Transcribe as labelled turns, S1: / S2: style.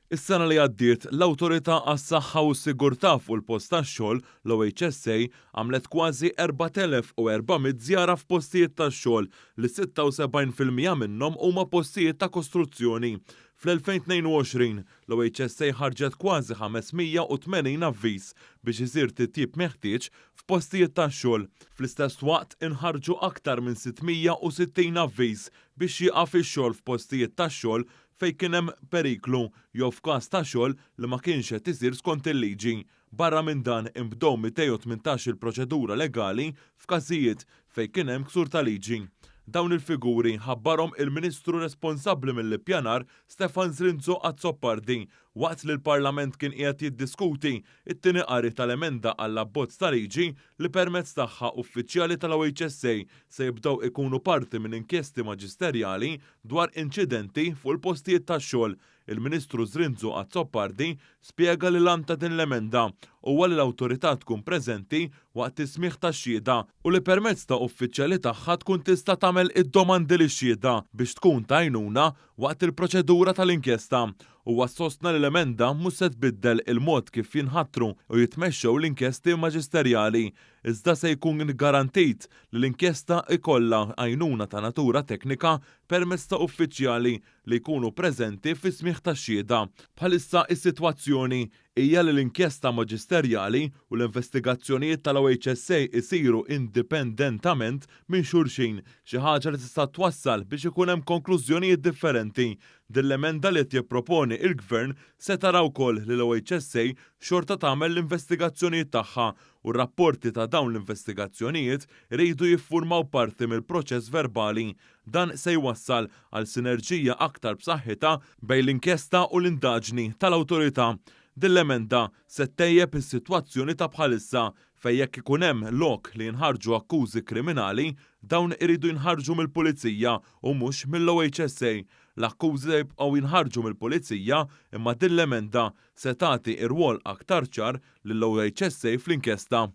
S1: Is-sena li għaddiet, l-Awtorità għas-Saħħa u s-Sigurtà fuq il-Post tax-Xogħol, l-OHSA, għamlet kważi 4,400 żjara f'postijiet tax-xogħol, li 76% minnhom huma postijiet ta' kostruzzjoni. Fl-2022, l-OHSA ħarġet kważi 580 avviż biex isir titjib meħtieġ f'postijiet tax-xogħol. Fl-istess waqt, inħarġu aktar minn 660 avviż biex jieqaf ix-xogħol f'postijiet tax-xogħol fejn kien hemm periklu jew f'każ ta' xogħol li ma kienx qed isir skont il-liġi. Barra minn dan, inbdew 218 il-proċedura legali f'każijiet fejn kien hemm ksur ta' liġi. Dawn il-figuri ħabbarhom il-Ministru responsabbli mill-Ippjanar Stefan Zrinzo Azzopardi waqt li l-Parlament kien qiegħed jiddiskuti t-tieni qari tal-emenda għall-abbozz ta' liġi li permezz tagħha uffiċjali tal-OHSA se jibdew ikunu parti minn inkjesti maġisterjali Dwar inċidenti fuq il-postijiet tax-xogħol, il-Ministru Zrinzo Azzopardi spjega li l-għan ta' din l-emenda huwa li l-awtorità tkun preżenti waqt is-smigħ tax-xhieda u li permezz ta' uffiċjali tagħha tkun tista' tagħmel id-domandi lix-xhieda biex tkun ta' għajnuna waqt il-proċedura tal-inkjesta. Huwa sostna li l-emenda mhux se tbiddel il-mod kif jinħatru u jitmexxew l-inkjesti maġisterjali iżda se jkun garantit li l-inkjesta jkollha għajnuna ta' natura teknika permezz ta' uffiċjali li jkunu preżenti fis-smigħ tax-xhieda. Bħalissa is-sitwazzjoni hija li l-inkjesta maġisterjali u l-investigazzjonijiet tal-OHSA jsiru indipendentament minn xulxin, xi ħaġa li tista' twassal biex ikun hemm konklużjonijiet differenti. Din l-emenda li qed jipproponi il-Gvern se tara wkoll li l-OHSA xorta tagħmel l-investigazzjonijiet tagħha u r-rapporti ta' dawn l-investigazzjonijiet iridu jiffurmaw parti mill-proċess verbali. Dan se jwassal għal sinerġija aktar b'saħħitha bejn l-inkjesta u l-indaġni tal-Awtorità. Din l-emenda se ttejjeb is-sitwazzjoni ta' bħalissa fejn jekk ikun hemm lok li jinħarġu akkużi kriminali, dawn iridu jinħarġu mill-Pulizija u mhux mill-OHSA. L-akkużi se jibqgħu jinħarġu mill-Pulizija imma din l-emenda se tagħti rwol aktar ċar lill-OHSA fl-inkjesta.